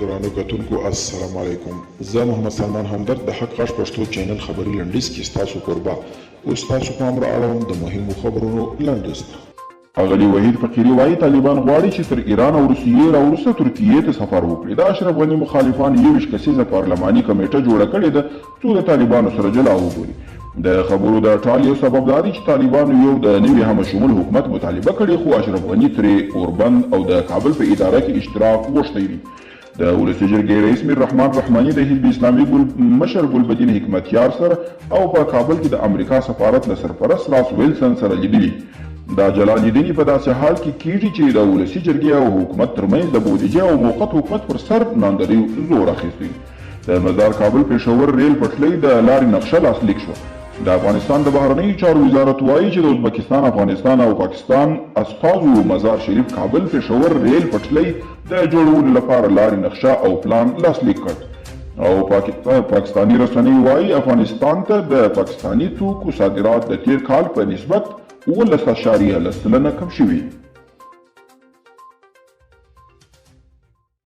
ګرانو کتونکو السلام علیکم، زه محمد سلمان همدرد د حق غږ پښتو چینل خبري لنډیز کې ستاسو کوربه. اوس ستاسو پام را اړوم د مهمو خبرونو لنډیز ته. ښاغلی وحید فقیري وايي، طالبان غواړي چې تر ایران او روسیې را وروسته ترکیې ته سفر وکړي. د اشرف غني مخالفانو 21 کسیزه پارلماني کمېټه جوړه کړې ده څو د طالبانو سره جلا وګوري. د خبرو د ټال یو سبب دا دی چې طالبانو یو د نوي همه شمول حکومت مطالبه کړې، خو اشرف غني ترې اوربند او د کابل په اداره کې اشتراک غوښتی دی. د ولسي جرګې رئیس میر رحمان رحماني د حزب اسلامي ګل مشر ګلبدین حکمتیار سره او په کابل کې د امریکا سفارت له سرپرست راس ویلسن سره لیدلي. دا جلا لیدنې په داسې حال کې کیږي چې د ولسي جرګې او حکومت ترمنځ د بودیجې او موقت حکومت پر سر ناندریو زور اخیستی. د مزار کابل پېښور ریل پټلۍ د لارې نقشه لاسلیک شوه. د افغانستان د بهرنیو چارو وزارت وايي چې د ازبکستان، افغانستان او پاکستان استازو مزار شریف کابل پېښور ریل پټلۍ د جوړولو لپاره لارې نقشه او پلان لاسلیک کړ. او پاکستاني رسنۍ وايي افغانستان ته د پاکستاني توکو صادرات د تېر کال په نسبت 17.10% کم شوي.